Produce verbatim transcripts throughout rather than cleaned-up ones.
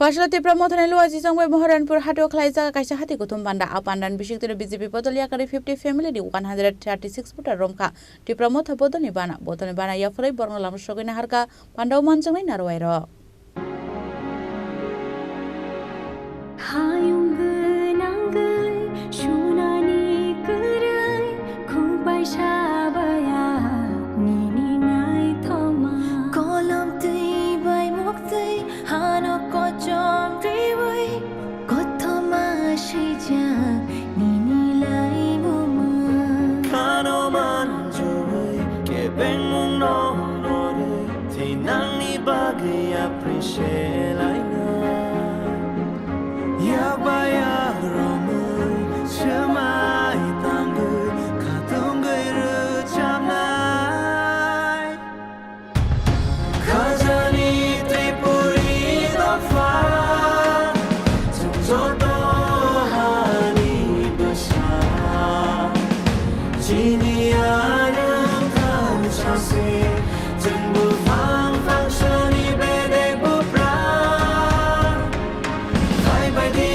Kasla Tipra Mothani Luaji Chongbai Moharanpur hatio khlaijak kaisa hati kuthum panda. A pandani bisingtwi B J P bodol yakarwi fifty family ni one hundred thirty six voter romkha Tipra Motha bodolni bana. Bodolni bana yapharwi borokno lama sogwi naharkha pandao manjaknai narwai rok. Hayung gwnangwi sunani kwrwi, khuk bai sabaya nini naithoma. Kolom twi bai muktwi hano kochom riwi, kothoma swijak nini laimungma. Khano manjui kebengmungno norwi, tei nangni bagwi appreciate laina. Yakbai yakromwi swmai tangwi khatungwi rwchapnai. Khajani Tripuri dopha, chwng joto hani bwsa. Chini arwng thang sasi, chwng buphang phangsani bedek buphang. Phaibaidi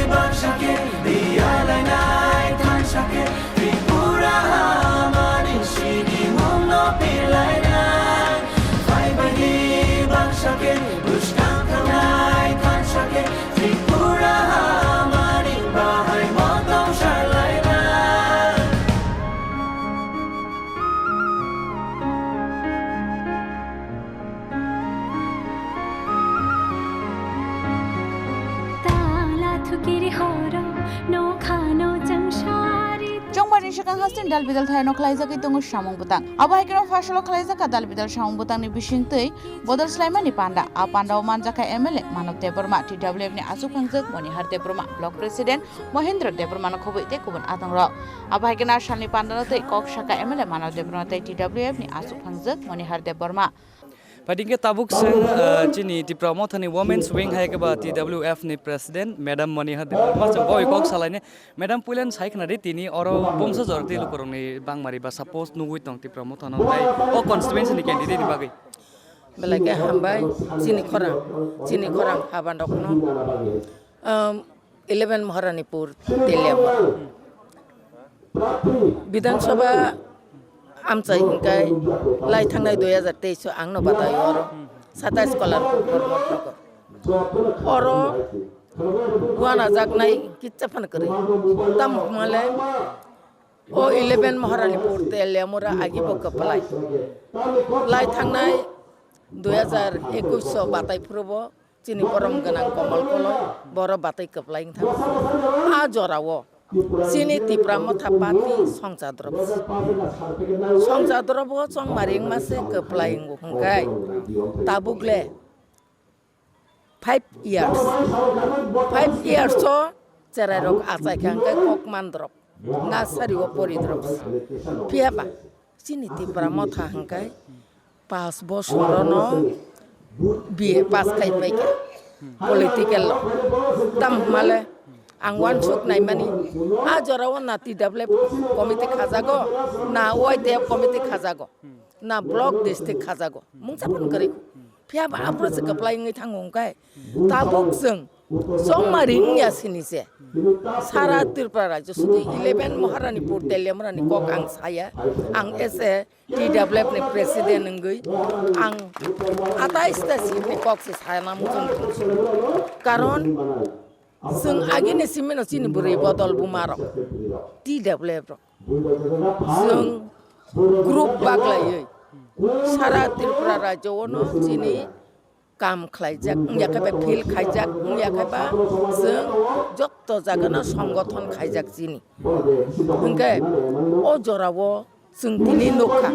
baksa khe, biyalainai thansa khe, Tripura hamani sinimungno pilainai. Phaibaidi baksa khe, bwskang thangnai thansa khe, Tripura hamani bahai motong salainai. Tala thukiri horo, nokhano changsari. Chongbarni swkang hasteni dal bidal thairokno khlaijagwi tongo samung bwtang. Abo hai kheno phasalo khlaijakha dal bidal samung bwtangni bisingtwi bodol swlaimani panda. A pandao manjakha M L A Manav Debbarma, T W F ni aswk phangjak Monihar Debbarma, Block President Mohindra Debbarmano khobwi tei kubun atongrok. Abo hai kheno a salni pandano tei kok sakha M L A Manav Debbarma tei T W F ni aswk phangjak Monihar Debbarma. Phaidi hwnkhe tabuk se, ah, chini Tipra Mothani Women's Wing hai khe ba T W F ni President Madam Monihar Debbarma chwng boi kok salainai. Madam, puilan sai khna di, tini oro bumsa jorok tei lukurokni bangmari ba support nugwi tong Tipra Mothano tei o constituency ni candidate ni bagwi. Belai khe hambai chini khorang, chini khorang habandokno. Um, eleven Maharanipur Teliamura. Bidhan Sabha amchai hwnkhe lai thangnai dui hazar teis o angno badai oro satais Kalarpur Bormotnagar. Oro uanajaknai kitsa phano kwrwi. Tamo hwnmale o eleven Maharanipur Teliamura agi bo kwplai. Lai thangnai dui hazar ekush o batai phuru bo chini borom gwnang Komal Koloi, boro batai kwplai wng thang. A jorao chini Tipra Motha Party songchadrop. Songchadrop o chongmari wngma se kwplai wngo hwnkhe tabuk le five years. Five years o cherai rok achai kha hwnkhe kok mandrop. Nursery o pori drop. Phiya ba chini Tipra Motha hwnkhe pas bosorono B A pass khai paikha political o. Tam hwnmale ang uansuk naimani, a jorao na T W F committee khajago, na Y T F committee khajago, na block district khajago. Mungsa phano kwrwi. Phiya ba aphuru se kwplai wngwi thango hwnkhe tabuk chwng chongmari wngya sini se. Sara Tripura rajyo sudu eleven Maharanipur Teliamurani kok ang saya, ang as a T W F ni president wngwi ang atais ta seat ni kok se sana muchung tongsi. Karon chwng agini simino chini bwrwi bodol buma rok, T W F rok. Chwng group baglaiwi sara Tripura rajyo-ono chini kam khlaijak, wngya khe ba field khaijak, wngya khe ba chwng jotto jagano songgothon khaijak chini. Hwnkhe o jorao chwng tini nukha,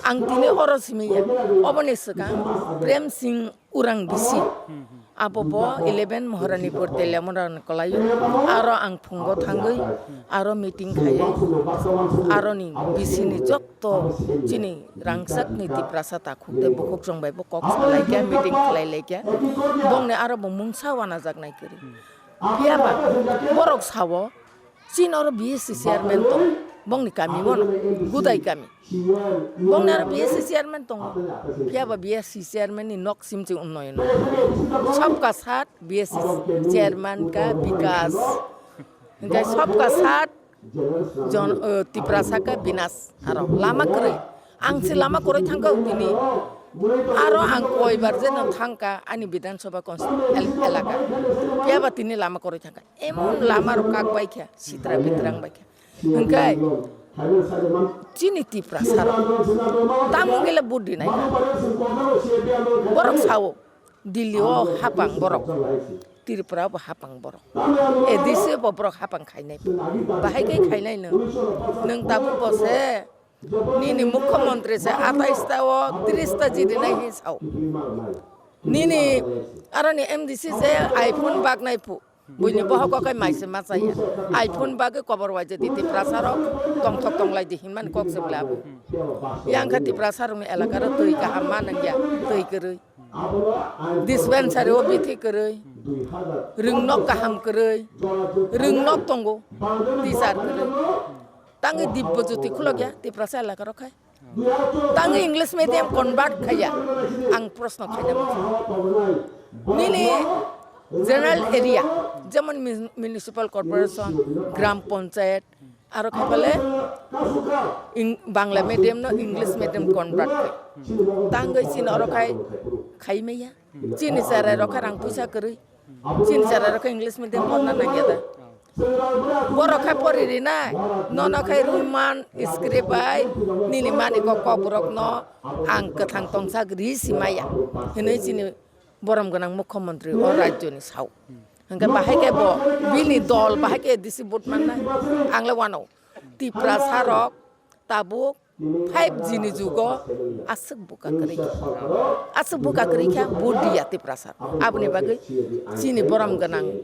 ang tini oro simi ya, oboni swkang Prem Singh Urang bisi. Abo bo eleven Maharanipur Teliamura ni kwlaio. Aro ang phungo thangwi aro meeting khaiwi aroni bisini jotto chini rangchakni Tiprasa takhuk tei bukhuk chwng bai bo kok salai khe, meeting khlai lai khe, bongni aro bo mungsa uanajaknai kwrwi. Phiya ba borok sao, chini oro B S C chairman tong, Bongni kami bono, Gudai kami. Bongni aro B S C chairman tongo. Phiya ba B S C chairman ni nok sim se unnoyon. Sabka sat B S C chairman ka bikas. Hingke sabka sat jon, eh, Tiprasa ka binas. Aro lama kwrwi. Ang se lama kwrwi thangka tini. Aro ang koibar je no thangka ani Bidhan Sabha consti-, el-, elaka. Phiya ba tini lama kwrwi thangka. Emon lama rok kak bai kha, sitra bitrang bai kha. Hingke chini Tiprasa rok tamo gele vote dinai kha. Borok sao, Delhi o hapang borok, Tripura bo hapang borok, A D C bo borok hapang khainai. Bahai khe khainai nwng, nwng tabuk bo se nini mukhyamantri se atais ta o tris ta jidinai hin sao. Nini aroni M D C se iPhone bagnai phu. Buini bohok o khe mai se ma chaya. iPhone bagwi kobor waijadi Tiprasa rok tongthok tonglaidi hinmani kok se bla bo. Yang kha Tiprasa rokni elaka ro twi kaham ma nangya, twi kwrwi. Dispensary o bithi kwrwi. Rwngnok kaham kwrwi. Rwngnok tongo. Teacher kwrwi. Tangwi Dibbo Jyoti khulokya Tiprasa elaka rok khai. Tangwi English medium convert khaiya. Ang proshno khaina muchung. Nini general area, jemon mun-, municipal corporation, gram panchayat, aro khaipale ing-, Bangla medium no English medium convert khai. Tangwi chini oro khai, khai maya. Chini cherai rok khe rang puisa kwrwi. Chini cherai rok khe English medium porna nangya da. Borok khe pori rinai. Nono khe Roman script bai nini mani kok kokborok no ang kwthang tongsa ri si maya. Hinwi chini borom gwnang mukhyamantri o rajyoni sao. Hingke bahai khe bo bini dol bahai khe A D C vote mannai. Ang le wano. Tiprasa rok tabuk five G ni jugo aswk buka kwrwi kha. Aswk buka kwrwi kha vote diya Tiprasa. Aboni bagwi chini borom gwnang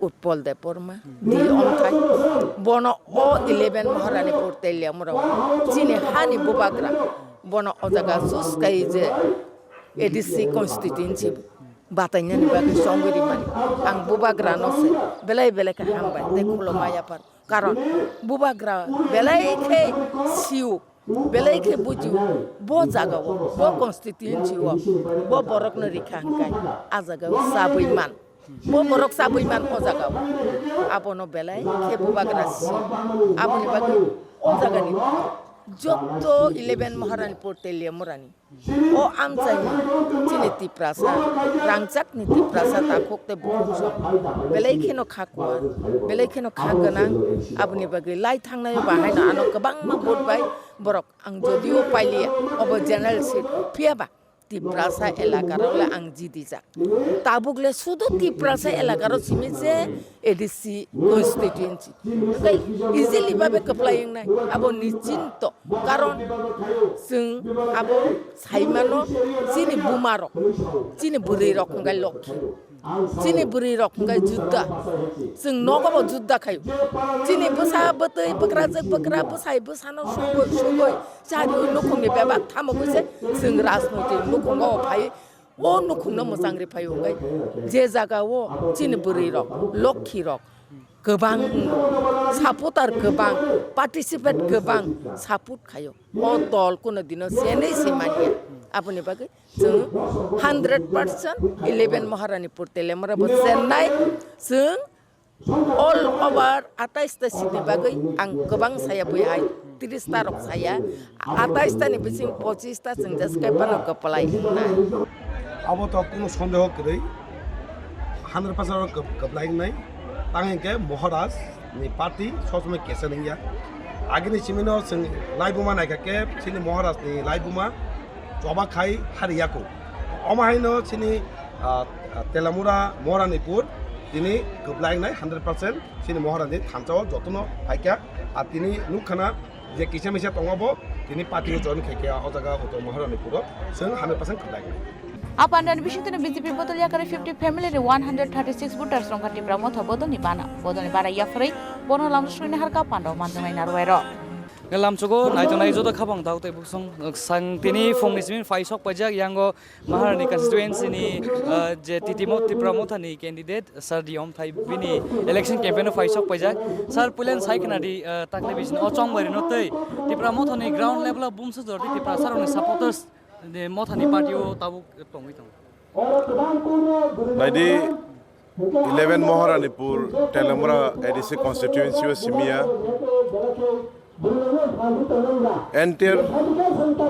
Utpal Debbarma, D Omthai, bono o eleven Maharanipur Teliamura chini hani bubagra, bono o jaga sus kai je A D C constituency batainani bagwi chongwi rimani. Ang bubagrano se belai belai khe hambai tei khulumma yapar. Karon bubagra belai khe sio, belai khe bujio, bo jagao, bo constituency o, bo borokno rikha hwnkhe a jagao chabwi man. Bo borok chabwi man o jagao. Abono belai khe bubagra sio. Aboni bagwi o jagani jotto eleven Maharanipur Teliamurani o amchaini chini Tiprasa, rangchakni Tiprasa takhuk tei bukhuk song belai kheno kha kuar, belai kheno kha gwnang, aboni bagwi lai thangnaio bahaino ano kwbangma vote bai borok ang jodio pailiya, obo general seat, phiya ba Tiprasa elaka rok le ang jidijak. Tabuk le sudu Tiprasa elaka rok simi je A D C constituency. Tei easily babe kwplai wngnai abo nichinto. Karon chwng abo saimano chini buma rok, chini bwrwi rok hwnkhe lokhi. Chini bwrwi rok hwnkhe judda. Chwng nogo bo judda khaio. Chini bwsa bwtwi bwkrajwk bwkra bwsai bwsano sugwi sugwi chariwi nukhungni bebak thamogwi se chwng rajnoitik nukhungo phai. O nukhungno mwchang ri phaio hwnkhe je jaga o chini bwrwi rok, lokhi rok kwbang, supporter kwbang, participate kwbang support khaio. O dol kuno dino chenwi se manya. Aboni bagwi chwng hundred percent eleven Maharanipur Telemura bo chennai chwng all over atais ta seat ni bagwi ang kwbang saya bui hai tris ta rok saya, atais ta ni bising pochis ta chwng just kai phano kwplai wngnai. Abo to kuno sondeho kwrwi, hundred percent oro kwp-, kwplai wngnai. Tang hinkhe Maharaj ni party sob somoi kesa nungya. Agini simino chwng laibuma naikha khe chini Maharaj ni laibuma choba khai hariya kho. Omo haino chini, ah, ah, Telamura Moranipur tini kwplai wngnai hundred percent chini Maharaj ni thansa o jotono phaikha. Ah, tini nukkhana je kisa misa tongo bo tini party o join khaikha o jaga Uttor Maharanipur o chwng hundred percent kwplai wngnai. A pandani bisingtwi B J P bodol yakarwi fifty family ni one hundred thirty six voters rwngkha Tipra Motha bodolni bana. Bodolni bana yapharwi bono lamswkni harkha panda o manjaknai narwai rok. Lamchugo naitongnai joto khabang dauk tei buksong sang tini phungni simi phai sok paijak yango Maharani constituency ni, ah, je T T Mo-, Tipra Motha ni candidate Sir D Omthai bini election campaign o phai sok paijak. Sir, puilen sai khna di, ah, takle bisin o chongbai rino tei Tipra Motha ni ground level o bumsa jor di Tipra sir ni supporters de Motha ni party o tabuk tongwi tongo. Naidi eleven Maharanipur Telemura A D C constituency o simiya entire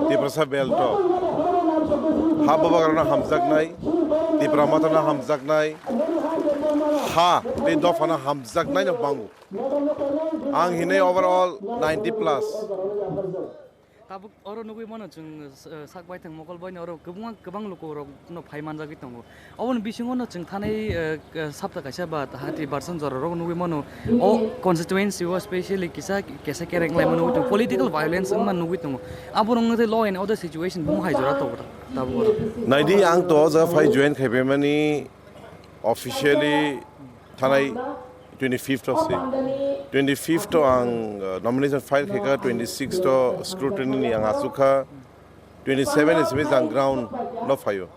Tiprasa belt o ha bubagrano hamjaknai, Tipra Mothano hamjaknai, ha tei dophano hamjaknai no bango. Ang hinai overall ninety plus. Tabuk oro nugui mano chwng, eh, sak baithang mokol baino oro kwbangma, kwbang luku rok no phai manjagwi tongo. Oboni bisingo no chwng thanai, eh, k-, sapta kaisa ba hati barsan jora rok nugui mano. O constituency o specially kisa, kisa kereng lai mano nugui tongo. Political violence wngma nugui tongo. Abo rok no tei law and order situation bung hai jora tongo ta-, tabuk oro. Naidi ang to o jaga phai join khai pai mani officially thanai twenty fifth o se. Twenty fifth o ang, uh, nomination file khaikha, twenty sixth o scrutiny ni ang achukha, twenty seven ni simi ang ground no phaio.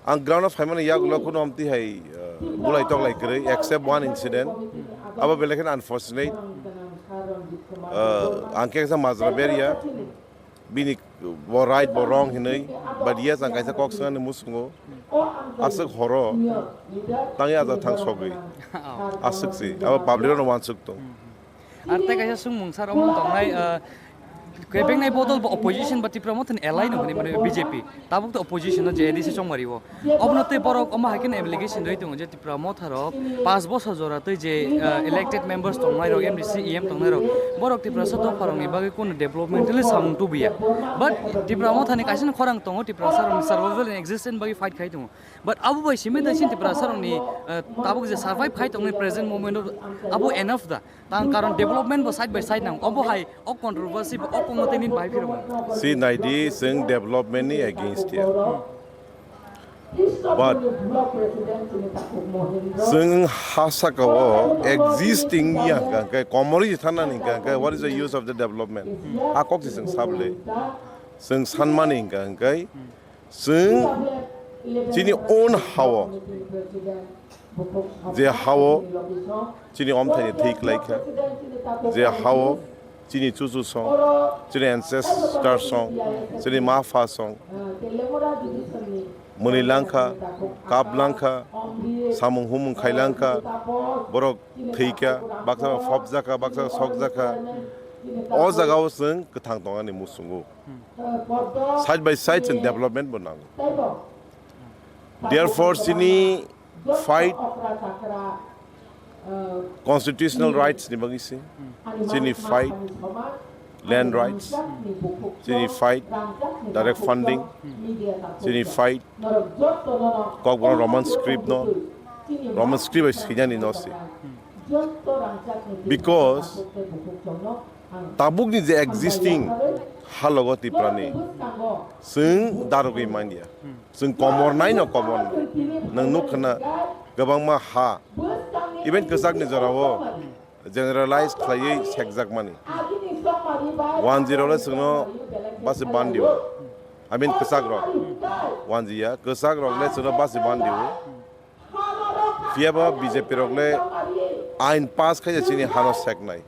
Ang ground no phaimani yagulo kuno amti hai, uh, bulai toklai kwrwi, except one incident. Abo belai kheno unfortunate. Uh, ang khe kaisa majra beria. Bini bo right bo wrong hinwi, but yes, ang kaisa kok swngnani musungo aswk horo tangwi aja thang sogwi aswk si abo public rokno wansuk tong. Ar tei kaisa swngmung sir omo tongnai, ah, kebeng nai bodol bo opposition ba Tipra Motha ni ally no hinwi mane B J P tabuk to opposition no je A D C chongmari o. Obono tei borok omo hai kheno allegation rwi tongo je Tipra Motha rok paanch bosor jora tei je, ah, elected members tongnai rok, M D C, E M tongnai rok, borok Tiprasa dopha rokni bagwi kunu developmentally samung tubuya. But Tipra Motha ni kaisa khorang tongo, Tiprasa rokni survival and existence bagwi fight khai tongo. But abo bai simi dai sin Tiprasa rokni, ah, tabuk je survive khai tongnai present moment o abo enough da. Tang karon development bo side by side nang. Obo hai o controversy bo o kongo tei nini bahai phirok. Si naidi, chwng development ni against ya. But chwng ha saka o existing ya hwnkha hwnkhe komorwi thanani hwnkha hwnkhe what is the use of the development? A kok se chwng sable. Chwng sanmani hwnkha hwnkhe chwng chini own ha o je ha o chini omthaini thwi kwlaikha, je ha o chini chuchu song, chini ancestor song, chini ma pha song, mwnwi langkha, kap langkha, samung humung khai langkha, borok thwikha, baksa phobjakha, baksa sokjakha. O jaga o chwng kwthang tongani muchungo. Side by side chwng development bo nango. Therefore, chini fight constitutional rights ni bagwi se, chini fight land rights, chini fight direct funding, chini fight Kokborok Roman script no, Roman script bai swinani no se. Because tabukni je existing ha logo Tiprani, chwng darogwi manya. Chwng komor nai no komor nai. Nwng nuk khna kwbangma ha. Even kwchakni jorao generalize khlaiwi sekjakmani. One zero le chwngno basi bandio. I mean kwchak rok. One zero kwchak rok le chwngno basi bandio. Phiya ba B J P rok le ain pass khai chini hano seknai.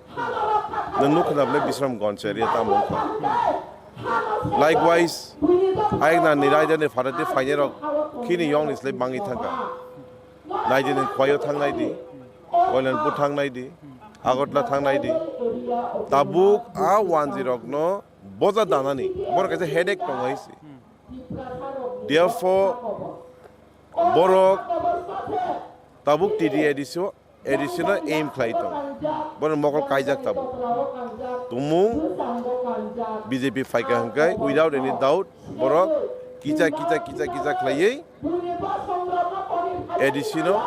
Nwng nuk khna bole Bishramganj area ta mungkha. Likewise, ayakna ni raida ni pharati phainai rok khini yong ni slai bangwi thangkha. Naidi nwng Khwaio thangnai di, Koilanpur thangnai di, Agartala thangnai di. Tabuk a one zero rokno boja danani borok kaisa headache tongo hai se. Therefore, borok tabuk T D A D C o, A D C no aim khlai tongo. Borok mokol kaijak tabuk. Tumung B J P phaikha hwnkhe without any doubt borok kicha kicha kicha kicha khlaiwi A D C no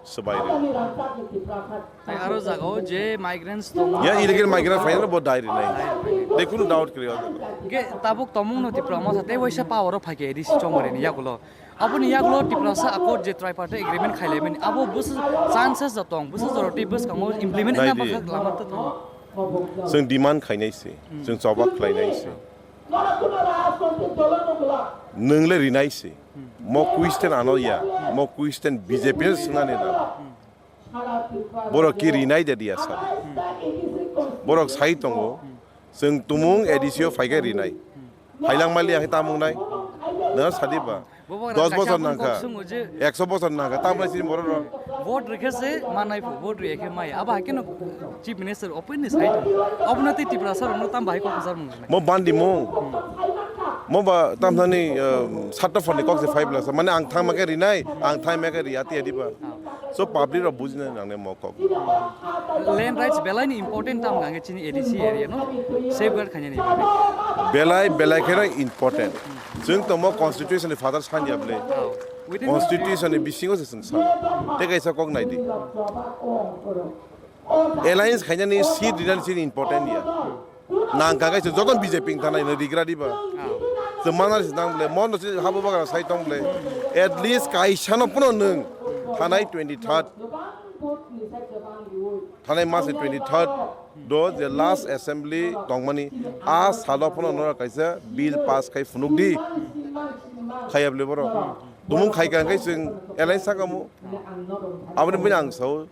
swbai rw. Tai aro jagao je migrants tongo. Ya illegal migrant phainai bo dai rinai. Tei kunu doubt kwrwi o jaga. Ge tabuk tomung no Tipra Motha tei waisa power o phaikhe A D C chongmari ni yagulo. Aboni yagulo Tiprasa Accord je tripartite agreement khailaimani abo bwswk chances da tong, bwswk jora tei bwskango implement wngna Naidi. Bakha lama ta tong. Chwng demand khainai se, chwng choba khlainai se. Nwng le rinai se. Mo question ano ya, mo question B J P no swngnani na. Borok ki rinai de dia sa. Borok sai tongo, chwng tumung A D C o phaikhe rinai. Hailang mali ang tamung nai. Na sadi ba. Bobo dos rang bosor kaisa nangkha. Kok sungo je ekso bosor nangkha. Tamung nai sini borok rok. Vote rikhe se manai phu, vote rikhe mai. Aba hakeno Chief Minister open ni sai. Obno tei Tiprasa rokno tam bahai kok hajar mung. Mo bandi mo. Mo ba tam thani, eh, satto phone ni kok se five lakh. Mane ang thang make rinai, ang thang make ri ati adi ba. So public rok bujina nangne mo kok. Land rights belai ni important tam gange chini A D C area no safeguard khainani. Belai, belai kheno important. Chwng tongmo constitution ni father sanya ble. Constitution ni bisingo se chwng sa. Te kaisa kok nai di. Alliance khainani seat rinani chini important ya. Nang kagai se joto B J P thanai no rigra diba. Chwng mana se nang ble, mon se habu bagra sai tong ble. At least kaisa no puno nwng thanai twenty third. Thanai mas ni twenty third do je last assembly tongmani a salo phano nora kaisa bill pass khai phunuk di. Khayab le boro. Tumung khai ka khai chwng alliance sakamu. Aboni bini ang sao.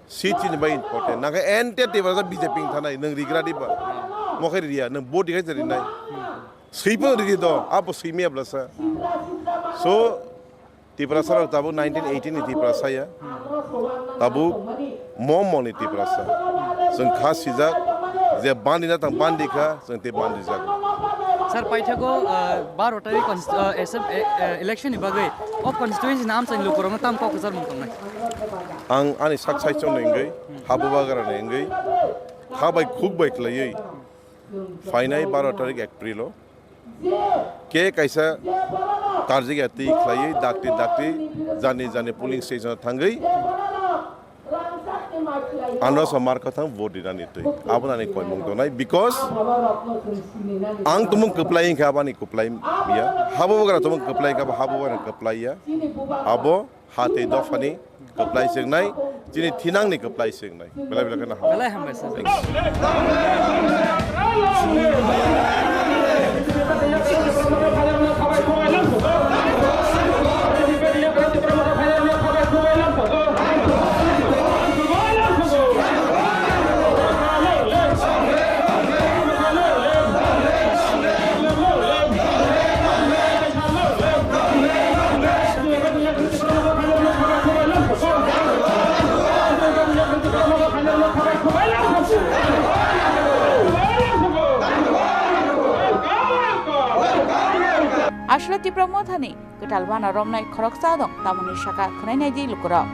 Seat chini bai important. Nang khe entire Tiprasa B J P thanai, nwng rigra diba? Mo khe riya, nwng vote dikhai rinai. Swipo rigi do, abo swimi ablasa. So, Tiprasa rok tabuk nineteen eighty ni Tiprasa ya. Tabuk mo mo ni Tiprasa. Chwng kha sijak, je bandi na tang bandi kha, chwng te bandi jak. Sir, paithago, uh, baro tarik cons-, uh, asem-, eh, eh, election ni bagwi o constituency ni amchaini lukurokno tam kok kwchar mung tongnai? Ang ani sak saichung ni wngwi, habubagra ni wngwi, kha bai khuk bai khlaiwi phainai baro tarik April o ke kaisa karjik ya twi khlaiwi dakti dakti jani jani polling station o thangwi ano so mar kwthang vote dinani twi. Abo nani koimung tongnai because ang tumung kwplai wngkha abani kwplai ya. Habubagra tumung kwplai wngkha, habubagra kwplai ya. Abo ha tei dophani kwplai se wngnai, chini thinangni kwplai se wngnai. Belai belai kheno hambai. Belai hambai sir. Thanks. Aswk Tipra Mothani kwtal uana romnai khoroksa dong, tamoni saka khwnai nai di lukurok.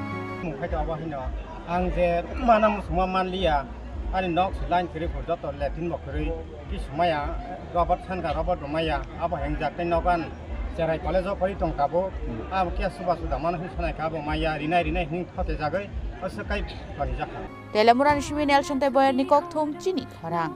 Mung khai to abo hino. Ang je mana muchungma manliya, ani nok se line kwrwi phuru joto latrine bo kwrwi, ki sumaya, rubber sanka rubber rwmaya, abo hengjak tei nogo ani cherai college o phori tong tabuk, abo khe suba suda mano hwn sanai kha abo maya rinai rinai hwn khote jagwi, aswk kai pari jakha. Telemurani simi Nelson tei Boyerni kokthum chini khorang.